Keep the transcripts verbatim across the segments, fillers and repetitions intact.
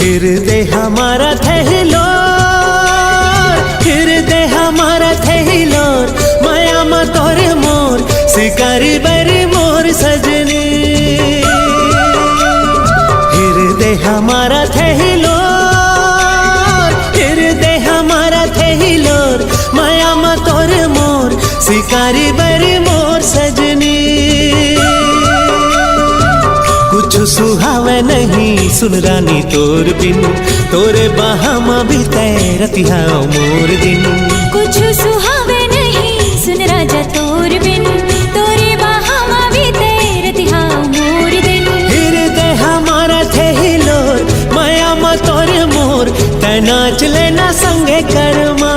हिरदे हमारा थहिलोर, हिरदे हमारा थहिलोर, मया म तोर मोर, शिकारी बर मोर सजनी। हिरदे हमारा थहिलोर, हिरदे हमारा थहिलोर, मया म तोर मोर, शिकारी बर मोर सजनी। कुछ सुहावे नहीं सुन रानी तोर बिन, तोरे बाहा म बीते रतिहा मोर दिन। कुछ सुहावे नहीं सुन राजा तोर बिन, तोरे बाहा म बीते रतिहा मोर दिन। हिरदे हमारा थहिलोर, मया म तोर मोर, तै नाच लेना संगे करमा।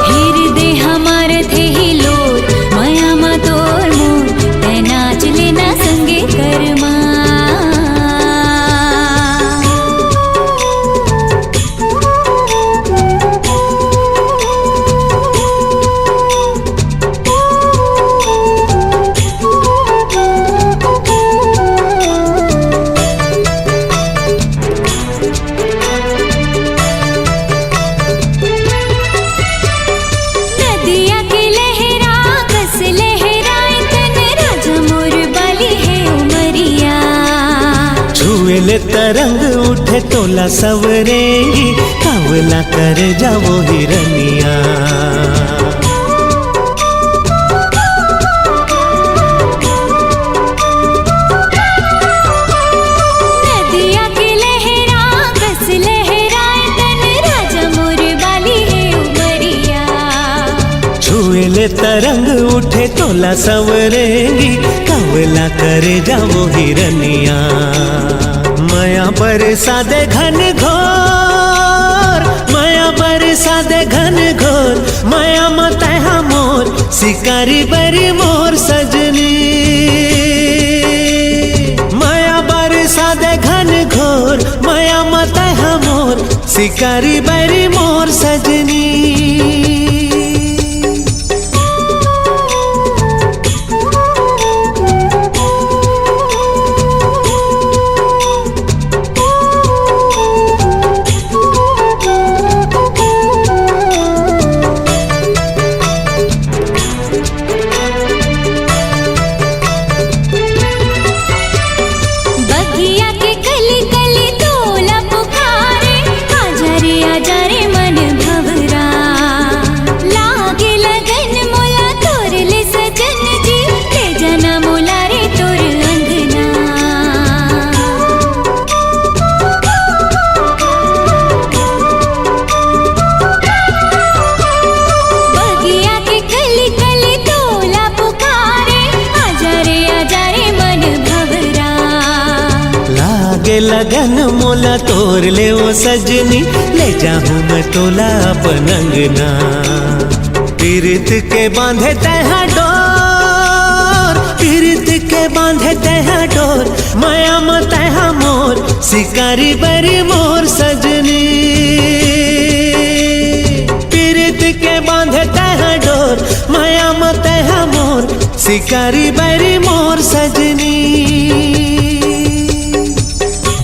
हिरदे हमार थहिलोर, मया म तोर मोर, तै नाच लेना संगे करमा। नदिया के लहरा कस लहराए तन, राजा मोर बाली हे उमरिया। छुए ले तरंग उठे तोला सवरेंगी, कावला कर जावो हिरनिया। नदिया के लहरा कस लहराए तन, राजा मोर बाली हे उमरिया। छुए ले तरंग उठे तोला सवरेंगी, कावला कर जावो हिरनिया। मया बरसा दे घन घोर, मया बरसा दे घन घोर, मया म तैहा मोर, शिकारी बर मोर सजनी। मया बरसा दे घन घोर, मया म तैहा मोर, शिकारी बर मोर सजनी। बगिया के कली कली तोला पुकारे, आजा रे आजा रे मन भवरा। लागे लगन मोला तोर ले सजन जी, ले जाना मोला रे तोर अंगना। बगिया के कली कली तोला पुकारे, आजा रे आजा रे मन भवरा। लागे लगन मोला तोर ले ओ सजनी, ले जाहूं मैं तोला अपन अंगना। पीरित के बांधे तैहा डोर, पीरित के बांधे तैहा डोर, मया म तैहा मोर, शिकारी बर मोर सजनी। पीरित के बांधे तैहा डोर, मया म तैहा मोर, शिकारी बर मोर सजनी।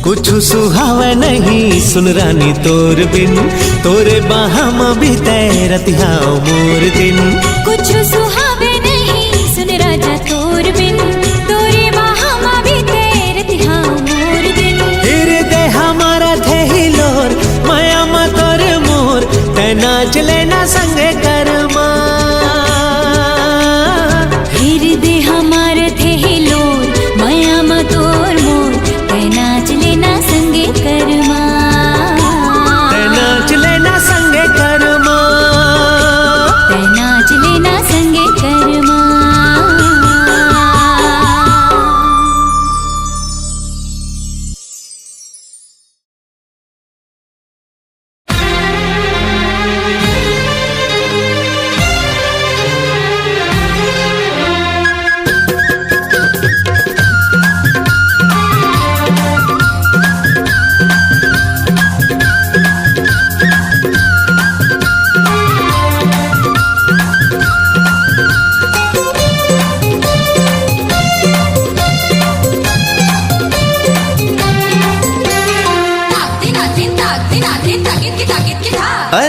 कुछ सुहावे नहीं सुन रानी तोर बिन, तोरे बाहा म बीते रतिहा मोर दिन। कुछ सुहावे नहीं सुन राजा तोर बिन, तोरे बाहा म बीते रतिहा मोर दिन। हिरदे हमारा थहिलोर, मया म तोर मोर, तै नाच लेना संगे करमा। हिरदे हमार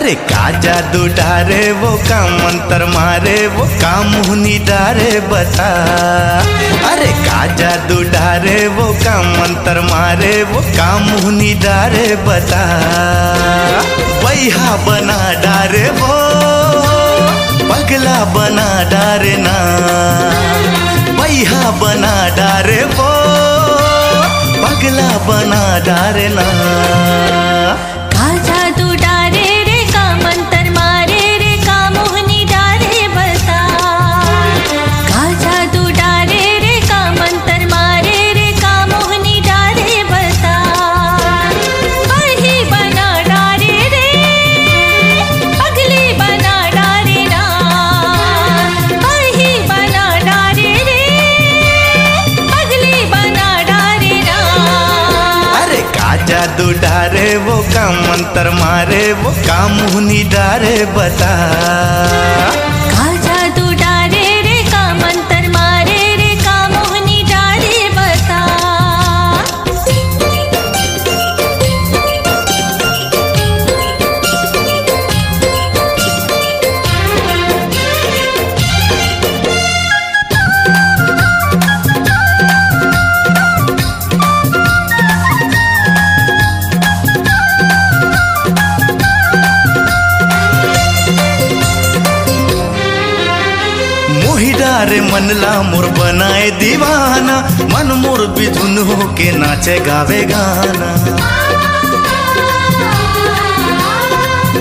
अरे का जादू डारे वो, का मंत्र मारे वो, का मोहनी डारे बता। अरे का जादू डारे वो, का मंत्र मारे वो, का मोहनी डारे बता। बैहा बना डारे वो, पगला बना डारे ना। बैहा बना डारे वो, पगला बना डारे ना। का जादू डारे रे, का मंत्र मारे रे, का मोहनी डारे बता। का जादू डारे रे, का मंत्र मारे रे, का मोहनी डारे बता। बही बना डारे रे, पगली बना डारे ना। बही बना डारे रे, पगली बना डारे ना। अरे का जादू डारे वो, का मंत्र मारे वो, का मोहनी डारे बता। का जादू डारे रे, का मंत्र मारे रे, का मोहनी डारे बता। मोहि डारे मन ला मोर बनाए दीवाना, मन मोर बिधुन होके नाचे गावे गाना।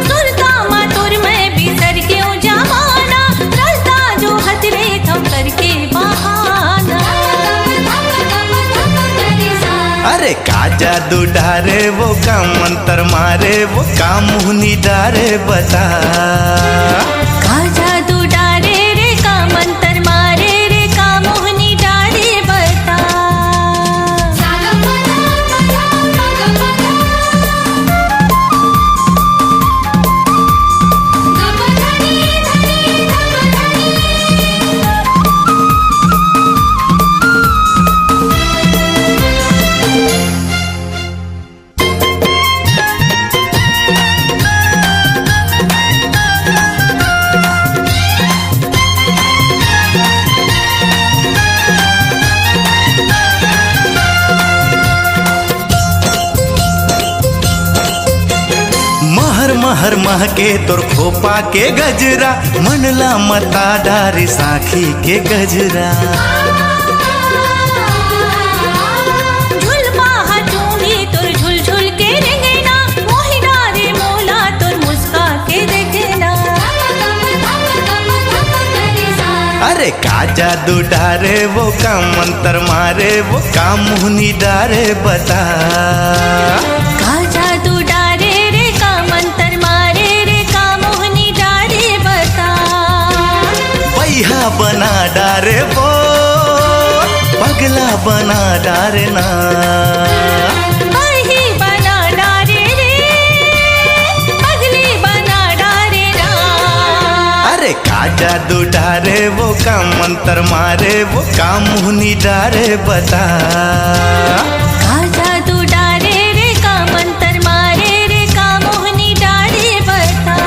सुरता मा तोर मैं बिसर गेंव जमाना, रलता जो हथरे थम करके बहाना। अरे का जादू डारे वो, का मंत्र मारे वो, का मोहनी डारे बता। का जादू डारे रे, का मंत्र मारे रे, का मोहनी डारे बता। महर महर महके तोर खोपा के गजरा, मन ला मता डारे साखी के गजरा। झुलवा हा चूमी तोर झुलझुल के रेंगना, मोहि डारे मोला तोर मुस्का के देखना। अरे का जादू डारे वो, का मंत्र मारे वो, का मोहनी डारे बता। का जादू डारे रे, का मंत्र मारे रे, का मोहनी डारे बता। बैहा बना डारे वो, पगला बना डारे ना। बही बना डारे रे, पगली बना डारे ना। अरे का जादू डारे वो, का मंत्र मारे वो, का मोहनी डारे बता। का जादू डारे रे, का मंत्र मारे रे, का मोहनी डारे बता।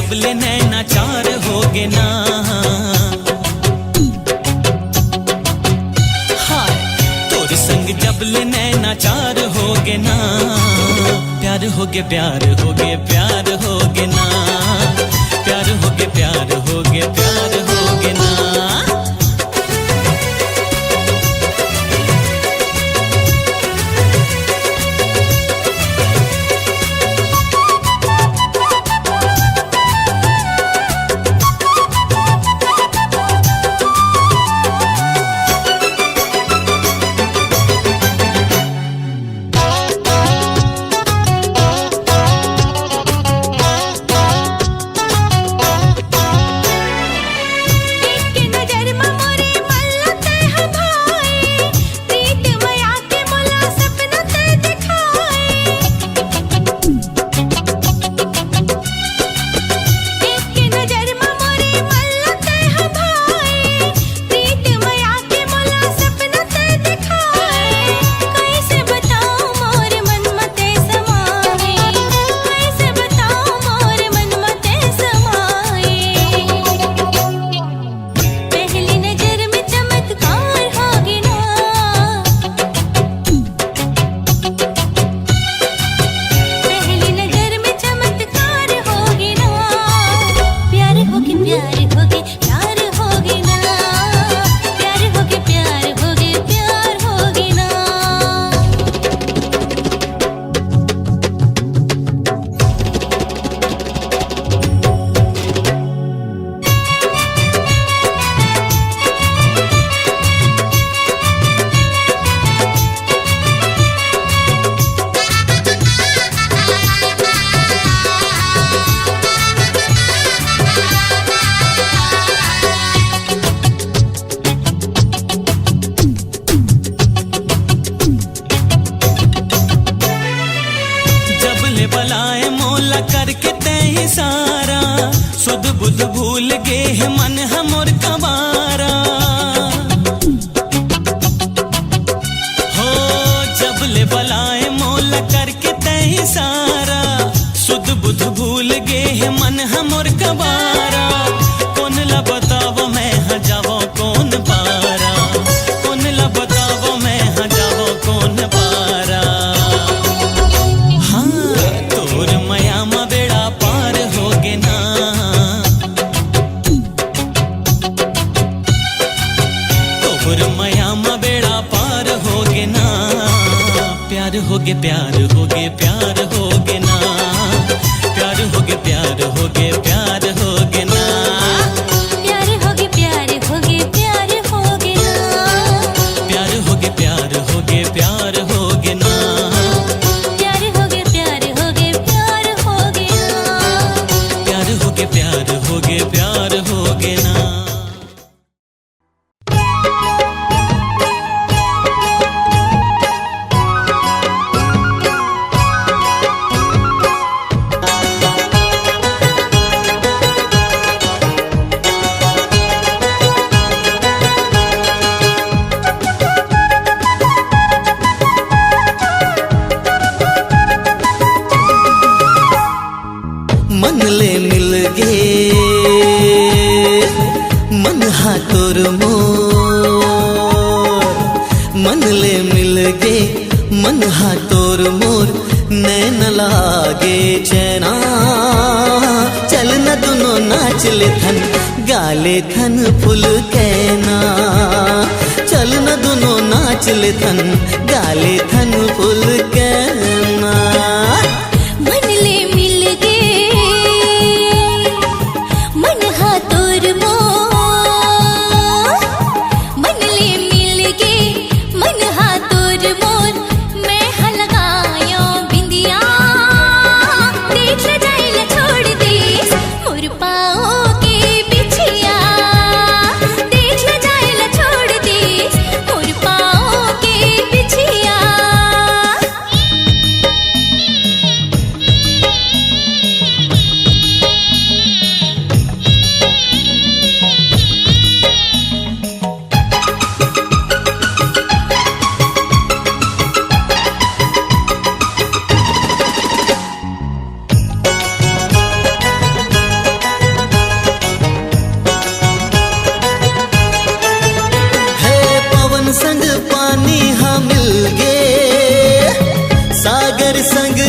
जब ले नैना चार होगे ना, हाय, तोर संग जब ले नैना चार होगे ना, प्यार होगे, प्यार होगे, प्यार होगे ना, प्यार होगे, प्यार होगे, प्यार होगे ना।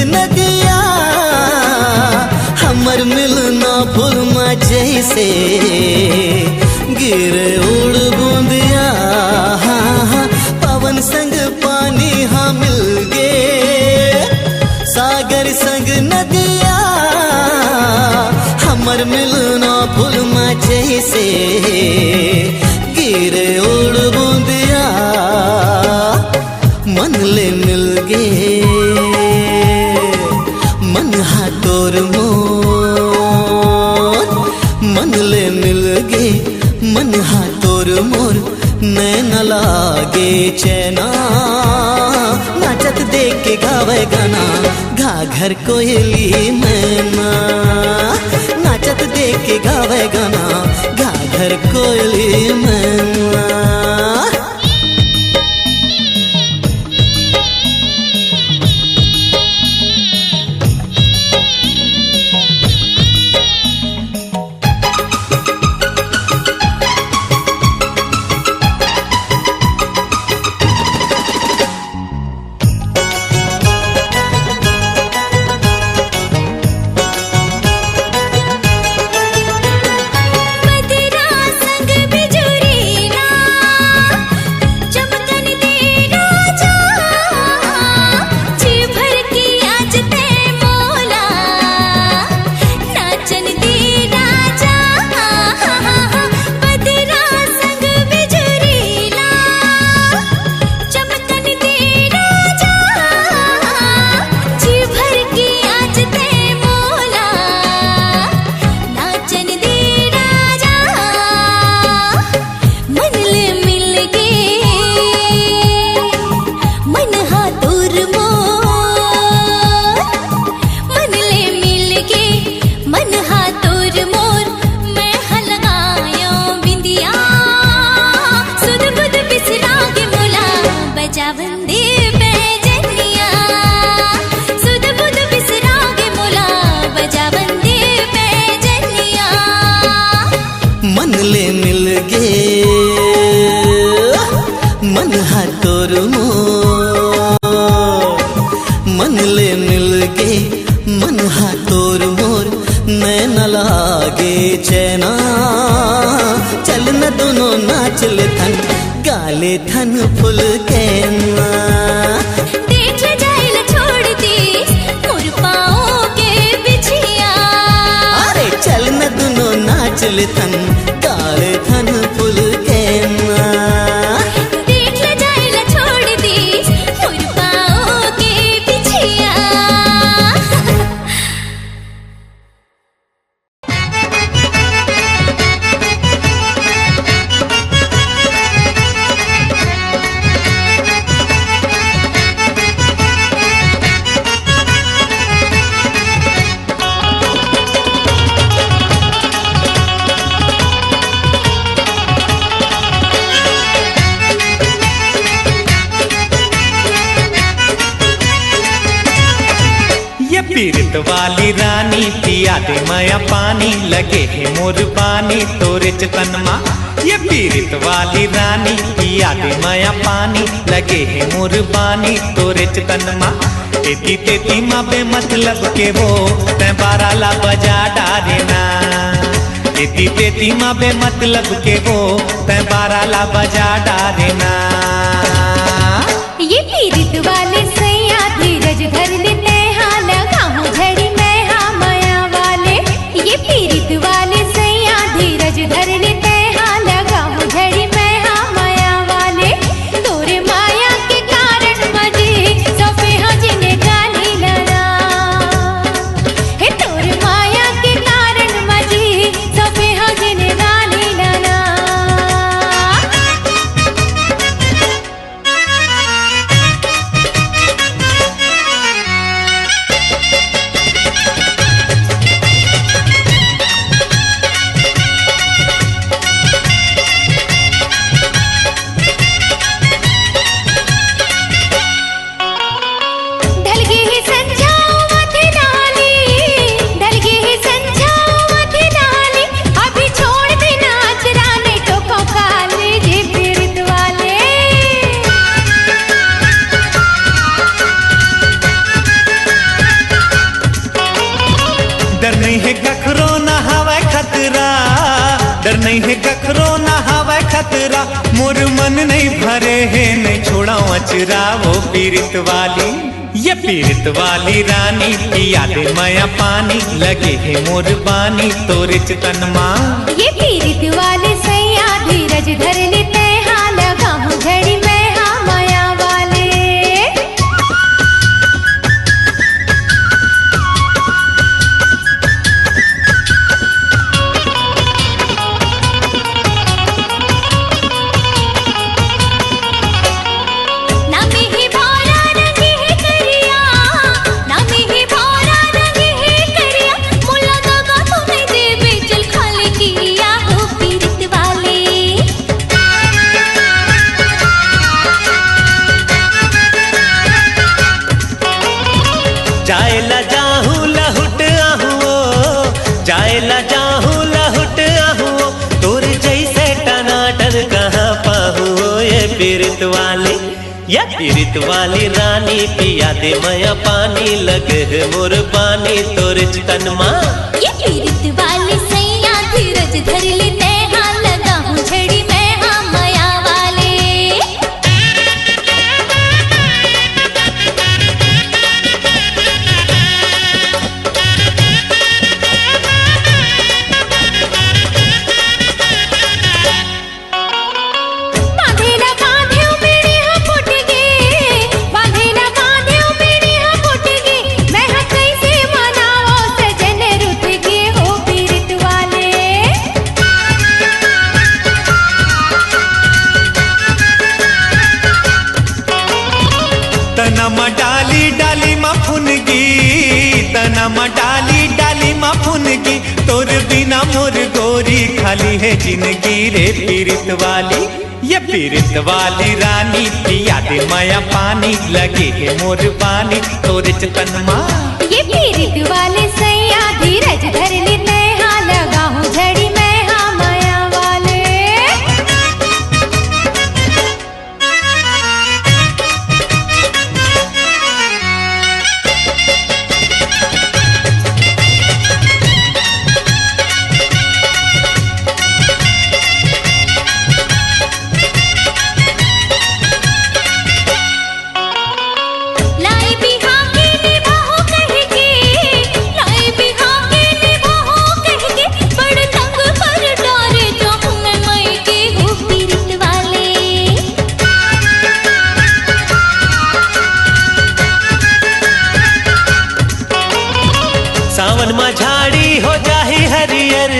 नदिया, हमर मिलना फूल म जैसे गिरे उड़ बूंदिया। हाँ, हाँ, पवन संग पानी हा मिलगे, सागर संग नदिया, हमर मिलना फूल म जैसे गिरे उड़ बूंदिया। मन ले मिलगे, मन हा तोर मोर, मन ले मिलगे, मन हा तोर मोर, नैन लागे चैना। नाचत देख के गावे गाना, घाघर कोयली मैना। नाचत देख के गावे गाना, घाघर कोयली मैना। नहीं हे कखरो ना हवय खतरा, मोर मन नहीं भरे हे, नहीं छोड़ा अचरा वो पीरित वाली। ये पीरित वाली रानी, पिया दे मया पानी, लगे हे मोर बानी तोरेच तन मा। ये पीरित वाले सैया, धीरज धर ले तैं हा, लगाहूँ झड़ी मैं हा मया वाले। जाए ला जाहूँ लहुट आहूँ ओ, जाए ला जाहूँ लहुट आहूँ ओ, तोर जैसे टनाटन कहाँ पाहूँ ओ, ये पीरित वाली, ये पीरित वाली रानी, पिया दे मया पानी, लगे हे मोर बानी तोरेच तन मा। ये पीरित वाले सैया, धीरज धर ले तैं हा, लगाहूँ झड़ी मैं हा मया वाले। बांधे ला बांधे ओ बेड़ी हा फूट गे, बांधे ला बांधे ओ बेड़ी हा फूट गे, मैं हा कैसे मनावो सजन रूठ गे हो पीरित वाले। तना मा डाली डाली मा फुनगी, तना मा डाली डाली मा फुनगी, तोर बिना मोर गोरी खाली हे जिनगी रे पीरित वाली। ये पीरित वाली रानी, पिया दे मया पानी, लगे हे मोर बानी तोरेच तन मा। ये पीरित वाले सैया, धीरज धर ले तैं हा, लगाहूँ झड़ी मैं हा मया वाले। लाई बिहा के निभाहूँ कहि के, लाई बिहा के निभाहूँ कहि के, बड़ तंग कर डारे जाहूँ मैं मइके हो पीरित वाले। सावन मा झाड़ी हो जाही हरियर,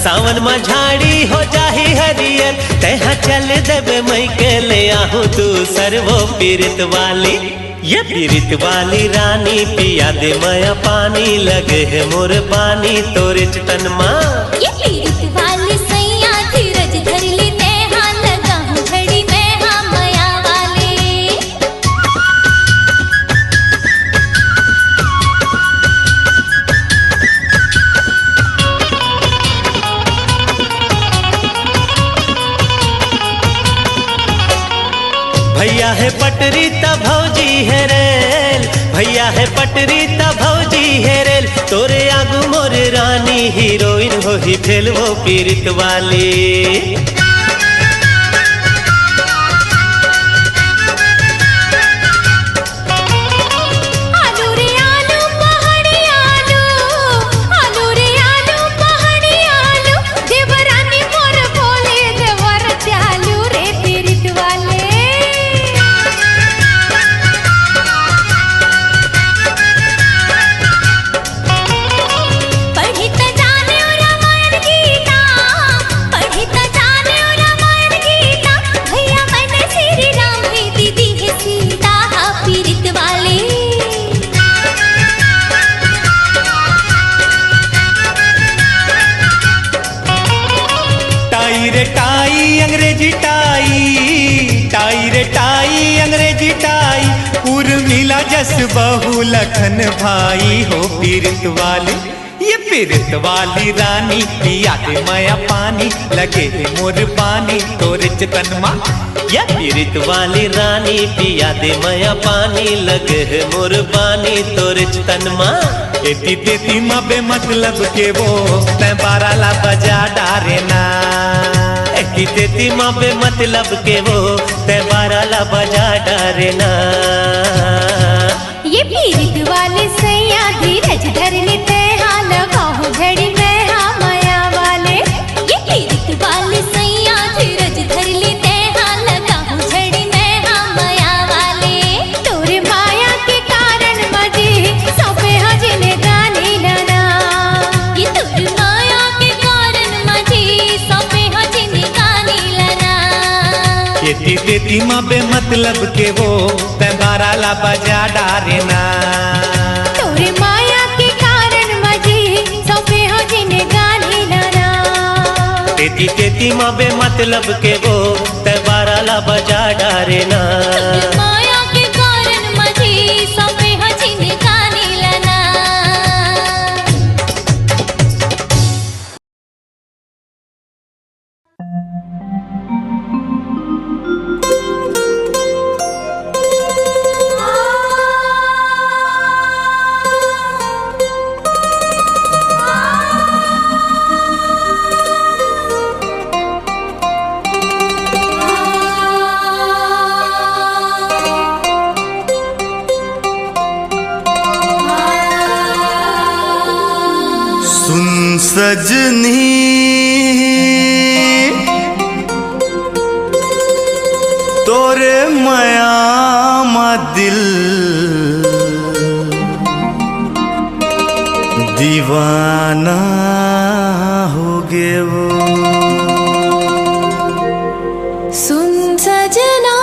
सावन मा झाड़ी हो जाही हरियर, तैं हा चल देबे मइके ले आहूँ दूसर वो पीरित वाली। ये पीरित वाली रानी, पिया दे मया पानी, लगे हे मोर बानी तोरेच तन मा। ये पीरित वाली सैया, धीरज धर ले तैं हा, लगाहूँ झड़ी मैं हा मया वाले। भैया हे पटरी त भौजी हे रेल, भैया हे पटरी त भौजी हे रेल, तोरे आगू मोर रानी हीरोइन होही फेल वो पीरित वाली। आलू रे आलू पहाड़ी आलू, आलू रे आलू पहाड़ी आलू, देवरानी मोर बोले देवर चालू रे पीरित वाले। पढ़ी त जाने ओ रामायण गीता, पढ़ी त जाने ओ रामायण गीता, भैया मन श्री राम हे, दीदी हे सीता हा पीरित वाले। टाई रे टाई अंग्रेजी टाई, टाई रे टाई अंग्रेजी टाई, उर्मिला जस बहू लखन भाई हो पीरित वाली। ये पीरित वाली रानी पिया दे मया पानी, लगे हे मोर बानी तोरेच तन मा। ये पीरित वाली रानी पिया दे मया पानी, लगे हे मोर बानी तोरेच तन मा। एती तेती मा बेमतलब के वो तैं बारा ला बजा डारे ना। तेती मा बेमतलब के वो तैं बारा ला बजा डारे ना। ये पीरित वाले सैया धीरज धर ले तैं हा लगाहूँ झड़ी मैं हा मया वाले। ये पीरित वाले सैया धीरज धर ले तैं हा लगाहूँ झड़ी मैं हा मया वाले। तोरे माया के कारण मजी सौंपे हो जिनगानी ला ना। ये तोरे माया के कारण मजी सौंपे हो जिनगानी ला ना। एती तेती मा बेमतलब के वो तैं बारा ला बजा डारे ना। तोरे माया के कारण मजी सौंपे हो जिनगानी ला ना। एती तेती मा बेमतलब के वो तैं बारा ला बजा डारे ना। माया के कारण मजी सौंपे हो जिनगानी ला ना। सुन सजनी, तोरे मया मा दिल दीवाना हो गे वो। सुन सजना,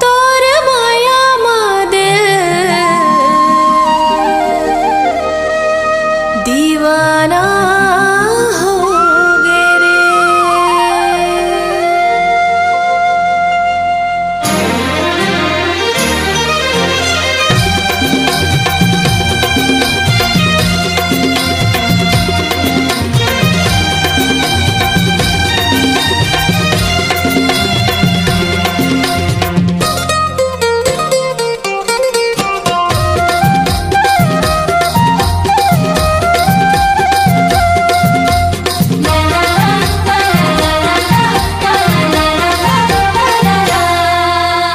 तोर माया मा दिल दीवाना हो गे रे।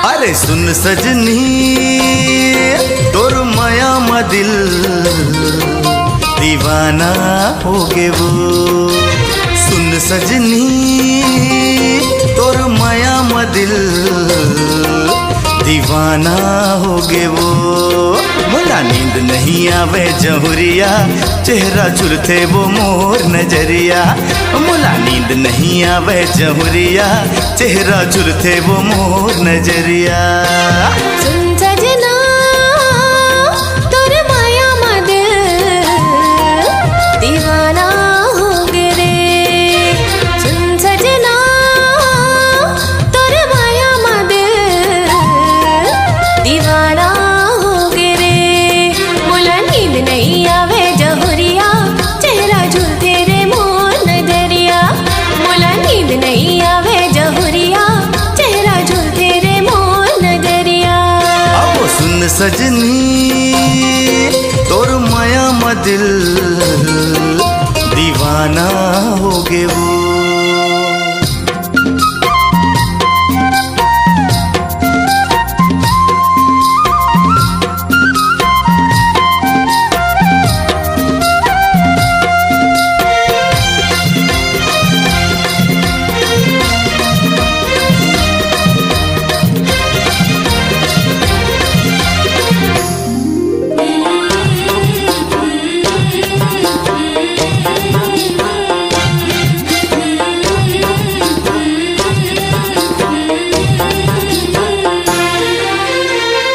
अरे सुन सजनी, तोर मया मा दिल दीवाना हो गे वो। सुन सजनी, तोर मया मा दिल दीवाना हो गे वो। मोला नींद नहीं आवे जहुरिया, चेहरा चुरथे वो मोर नजरिया। मोला नींद नहीं आवे जहुरिया, चेहरा चुरथे वो मोर नजरिया। सुन सजना, तोर माया मा दिल दीवाना हो गे रे। सुन सजना, तोर माया मा दिल दीवाना हो गे रे। मोला नींद नहीं आवे जहुरिया, चेहरा झुलथे रे मोर नजरिया। मोला नींद नहीं आवे जहुरिया, चेहरा झुलथे रे मोर नजरिया। अब सुन सजनी, तोर मया मा दिल दीवाना हो गे वो।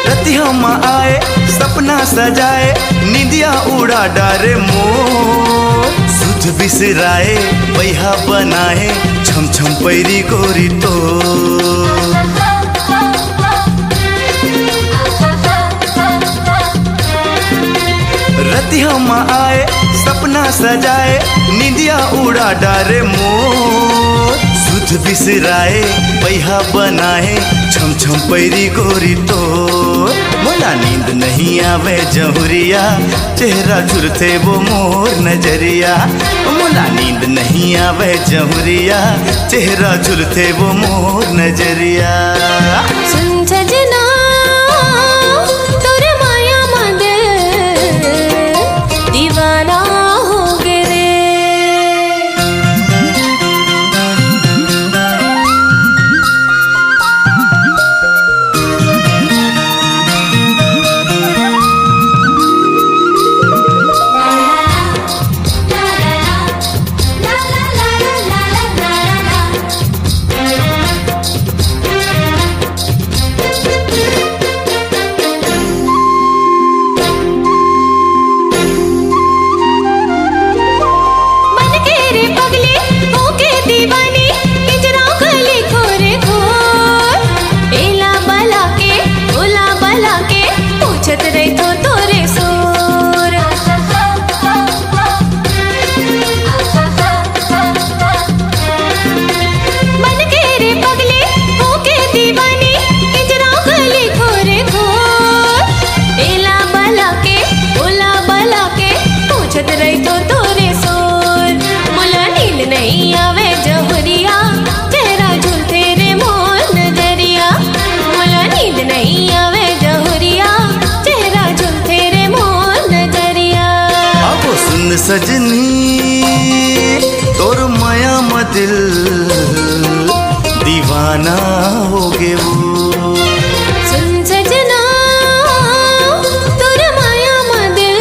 रतिहा मा आए सपना सजाए, निंदिया उड़ा डारे मोर। सुध बिसराए बइहा बनाए, छम छम पैरी गोरी तो। रतिहा मा आए सपना सजाए, निंदिया उड़ा डारे मोर। सुध बिसराए, पैहा बनाए, छम छम पैरी गोरी तोर। मोला नींद नहीं आवे जहुरिया, चेहरा झुलथे वो मोर नजरिया। मोला नींद नहीं आवे जहुरिया, चेहरा झुलथे वो मोर नजरिया। सुन सजना, तोर माया मा दिल दीवाना होगे रे। मन के रे पगली, होके दीवानी, पिंजरा गली खोरे खोर। एला बला के, ओला बला के, पूछत रहिथों तोरे सोर। मन के रे पगली, होके दीवानी, पिंजरा गली खोरे खोर। एला बला के, ओला बला के, पूछत रहिथों तोरे सोर। मोला नींद नहीं आवे जहुरिया, चेहरा झुलथे रे मोर नजरिया। मोला नींद नहीं आवे जहुरिया, चेहरा झुलथे रे मोर नजरिया। अब सुन सजनी, तोर माया म दिल दीवाना होगे वो। सुन सजना, तोर माया मा दिल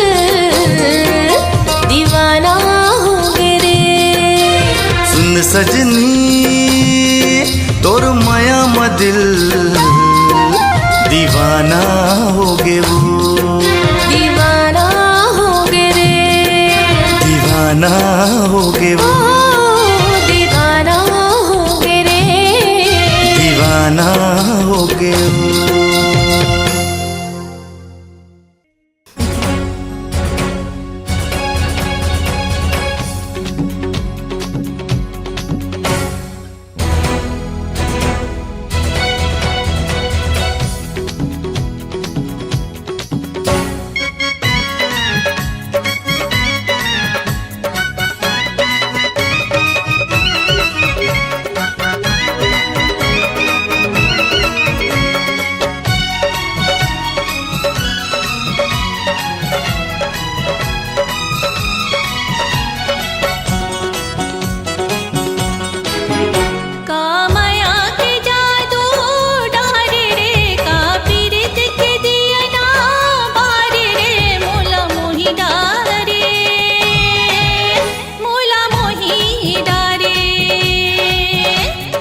दीवाना होगे रे। सुन सजनी, तोर माया म दिल दीवाना होगे वो। दीवाना होगे रे। दीवाना होगे वो। ओ, दीवाना होगे रे। दीवाना होगे वो। का मया के जादू डारे रे, का पीरित के दियना बारे रे, मोला मोहि डारे, मोला मोहि डारे,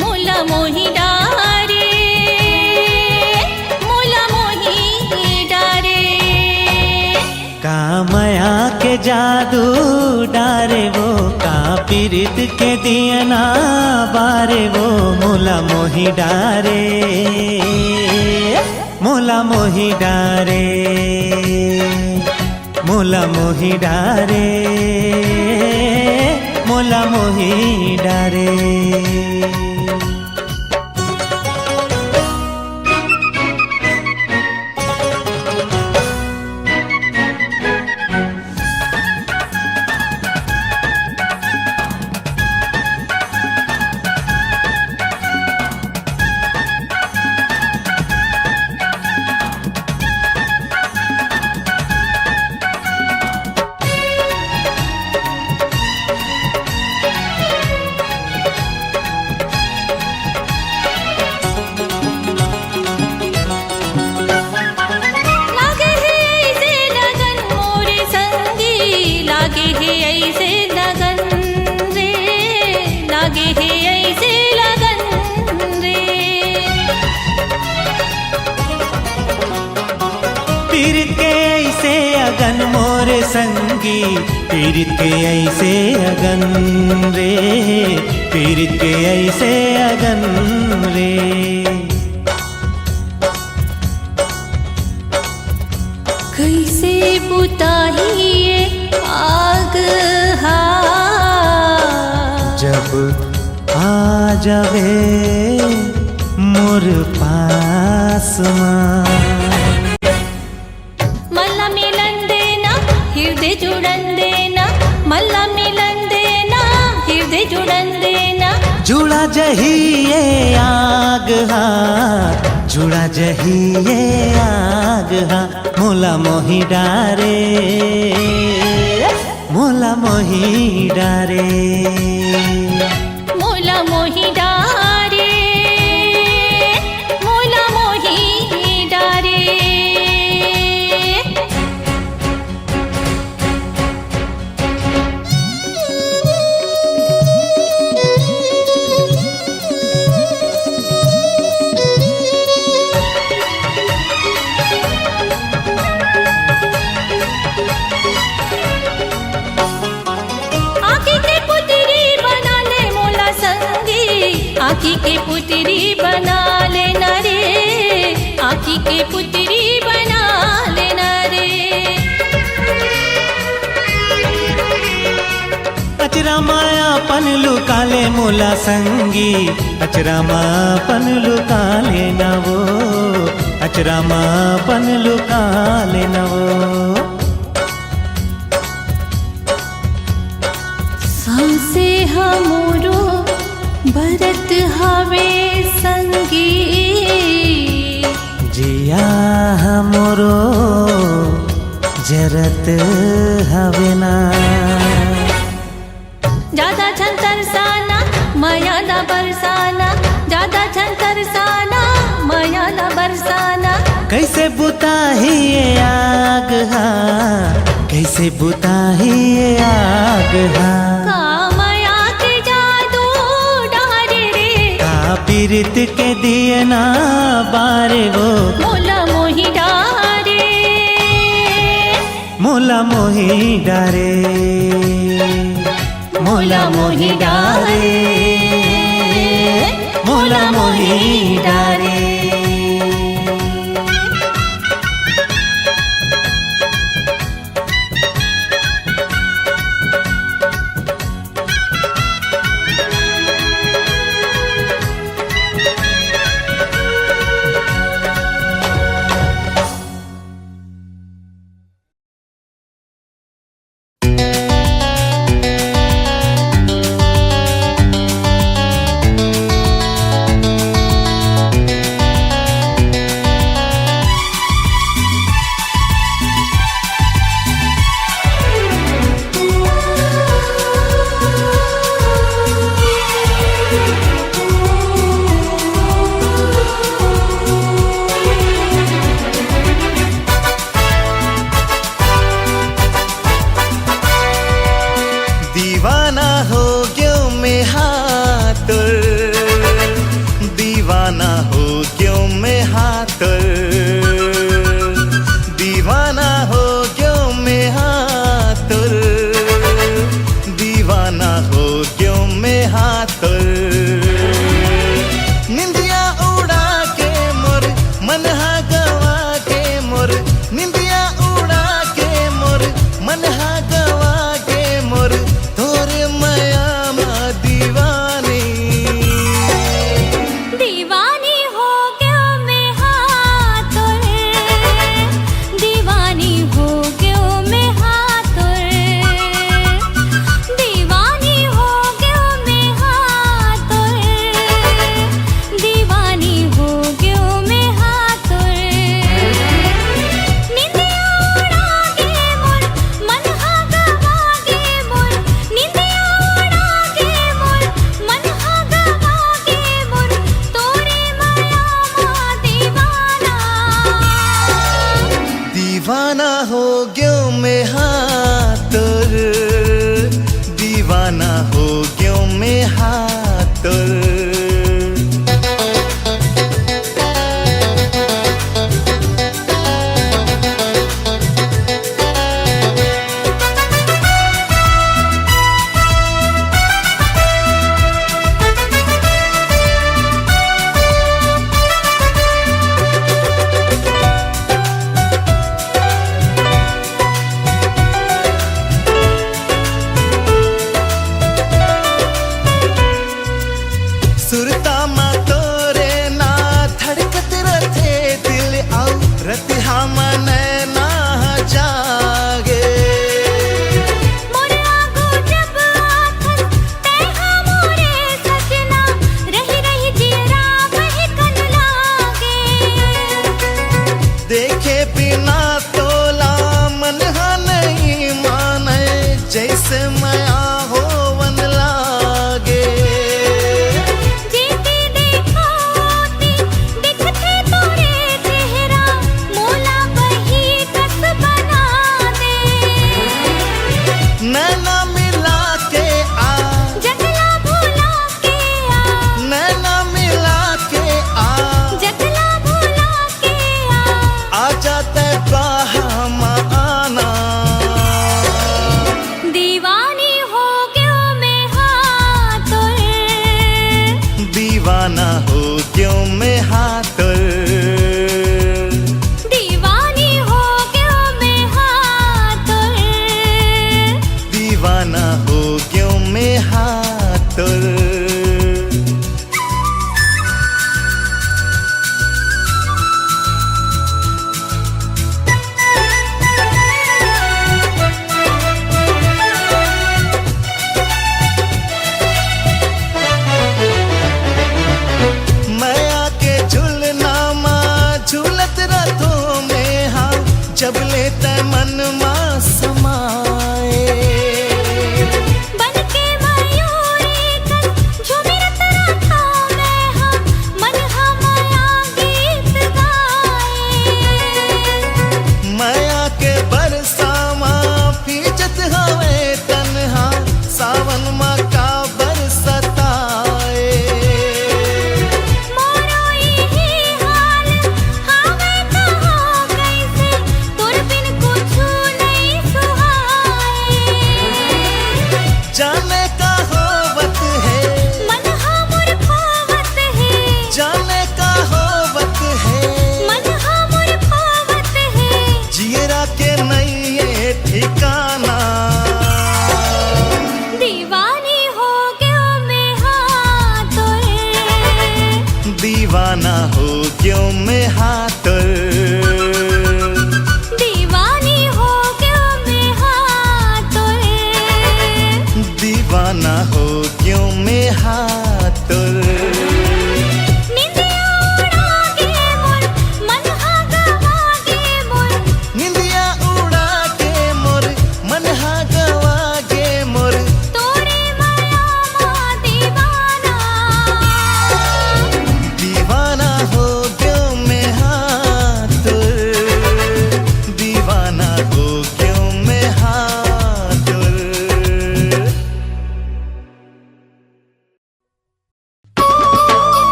मोला मोहि डारे, मोला मोहि डारे। का मया के जादू डारे वो, का पीरित के दियना बारे वो, मोला मोहि डारे, मोला मोहि डारे, मोला मोहि डारे, मोला मोहि डारे। लागे हे ऐसे लगन मोरे संगी, लागे हे ऐसे लगन रे, लागे हे ऐसे लगन रे। पीरित के ऐसे अगन मोरे संगी, पीरित के ऐसे अगन रे, पीरित के ऐसे अगन रे। कैसे बुताही ये आग हा? जब आ जावे मोर पास मा। मला मिलन देना, हिरदे जुड़न देना। मला मिलन देना, हिरदे जुड़न देना। जुड़ा जही ये आग हा, जुड़ा जही ये आग हा। मोला मोही डारे, मोला मोही डारे। मोला मोही डारे, मोला मोही डारे। आँखी के पुतरी बना ले मोला संगी, आँखी के पुतरी बना लेना रे, आँखी के पुतरी बना लेना रे। अचरा मा अपन लुका ले मोला संगी, अचरा मा अपन लुका लेना वो, अचरा मा अपन लुका लेना वो। सांसे हा मोरो बरत हवे संगी। जिया हा मोरो जरत हवे ना। जादा झन तरसाना, मया ला बरसाना। जादा झन तरसाना, मया ला बरसाना। कइसे बुताही ये आग हा, कइसे बुताही ये आग हा। का मया के जादू डारे रे। का पीरित के दिए ना बारे वो। मोला मोही डारे। मोला मोही डारे, मोला मोही डारे, मोला मोही डारे। दीवाना हो गयो मैं हा तोर, दीवाना हो गयो मैं हा तोर, दीवाना हो गयो मैं हा तोर, दीवाना हो गयो मैं हा तोर। निंदिया उड़ा के मोर मन हा गवा के मोर, निंदिया उड़ा के मोर मन हा गवा के मोर, तोर मया मा दीवानी। दीवानी हो गयो मैं हा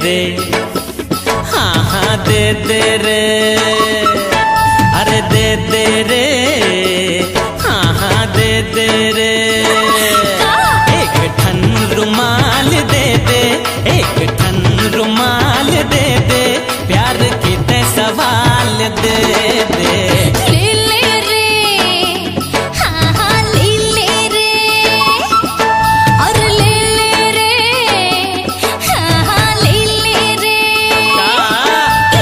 रे, हाँ हाँ दे दे रे, अरे दे दे रे, हाँ हाँ दे दे रे। एक ठन रुमाल दे दे, एक ठन रुमाल दे दे, प्यार के तैं सवाल दे दे। ले ले रे, हाँ हाँ ले ले रे, और ले ले रे, हाँ हाँ ले ले रे। का?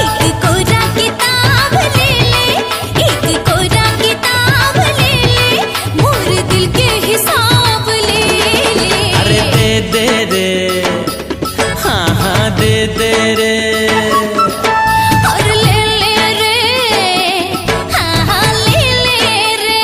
एक कोरा किताब ले ले, एक कोरा किताब ले ले, मोर दिल के हिसाब ले ले। अरे दे दे रे, हाँ हाँ दे दे रे। और ले ले रे, हाँ हाँ ले ले रे।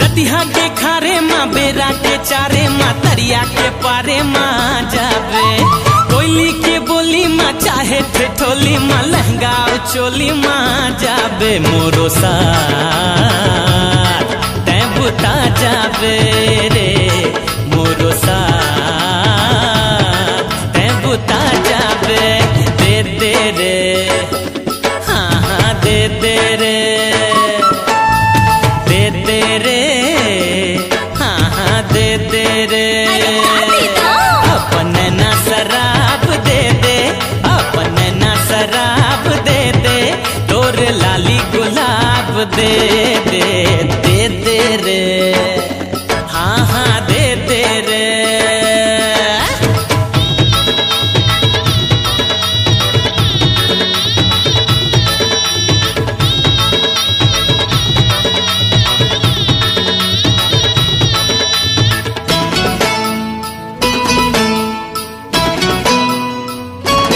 रतिहा के खारे मा, बेरा के चारे मा, तरिया के पारे मा जाबे। कोयली के बोली मा, चाहे ठेठोली मा, लहंगा अउ चोली मा जाबे। मोरो साथ तैं बुता जाबे रे, मोरो साथ तैं बुता जाबे। दे दे रे, हाँ हाँ दे दे रे, दे दे रे, हाँ हाँ दे दे रे। अरे का दे दो? अपन ना शराब दे दे, अपन ना शराब दे दे, तोर लाली गुलाब दे दे, दे दे रे। हाँ हाँ दे दे रे।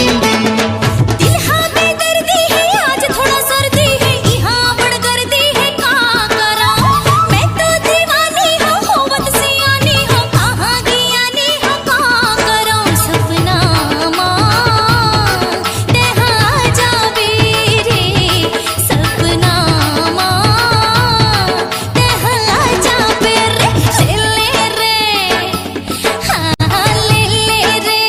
दिन हा बेदर्दी हे, आज थोड़ा सर्दी हे, इहाँ बड़ गर्दी हे, का करँव? मैं तो दीवानी हँव, होवत सियानी हँव, कहाँ गियानी हँव, का करँव? सपना मा तैं हा आ जाबे रे, सपना मा तैं हा आ जाबे रे, ले ले रे। हाँ, हाँ, ले ले रे,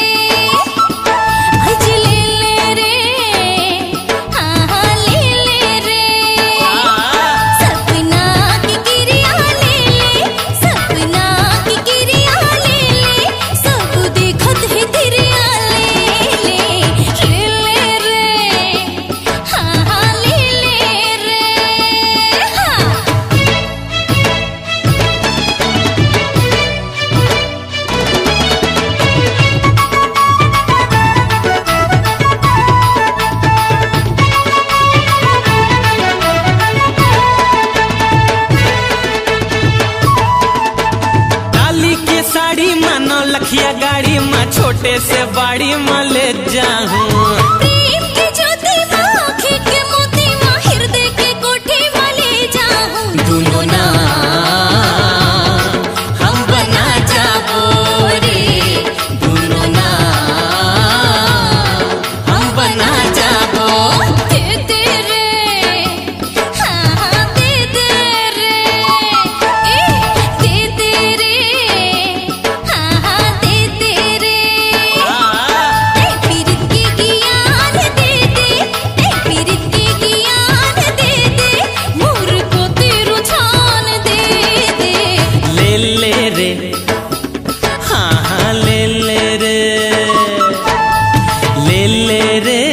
आज ले ले रे, हाँ, हाँ, ले ले रे। सपना के किरिया ले ले, सपना के किरिया ले ले, सब देखत हे तिरिया ले ले, ले ले रे, हाँ, हाँ, ले ले रे। हाँ। डाली के साड़ी मा, नौ लखिया गाड़ी मा, छोटे से बाड़ी मा ले जाहूँ। प्रेम के ज्योति मा, आँखी के मोती मा, हृदय के कोठी मा ले जाहूँ। दुनो ना हम बना जाबो रे, दुनो ना हम बना जाबो। दे दे रे, हाँ, हाँ, दे दे रे, ए, दे दे रे, हाँ, हाँ, दे दे रे। ए, पीरित के गियान दे दे, ए, पीरित के गियान दे दे, मोर को तेरो जान दे दे। ले ले रे, हाँ, हाँ, ले ले रे, ले ले रे,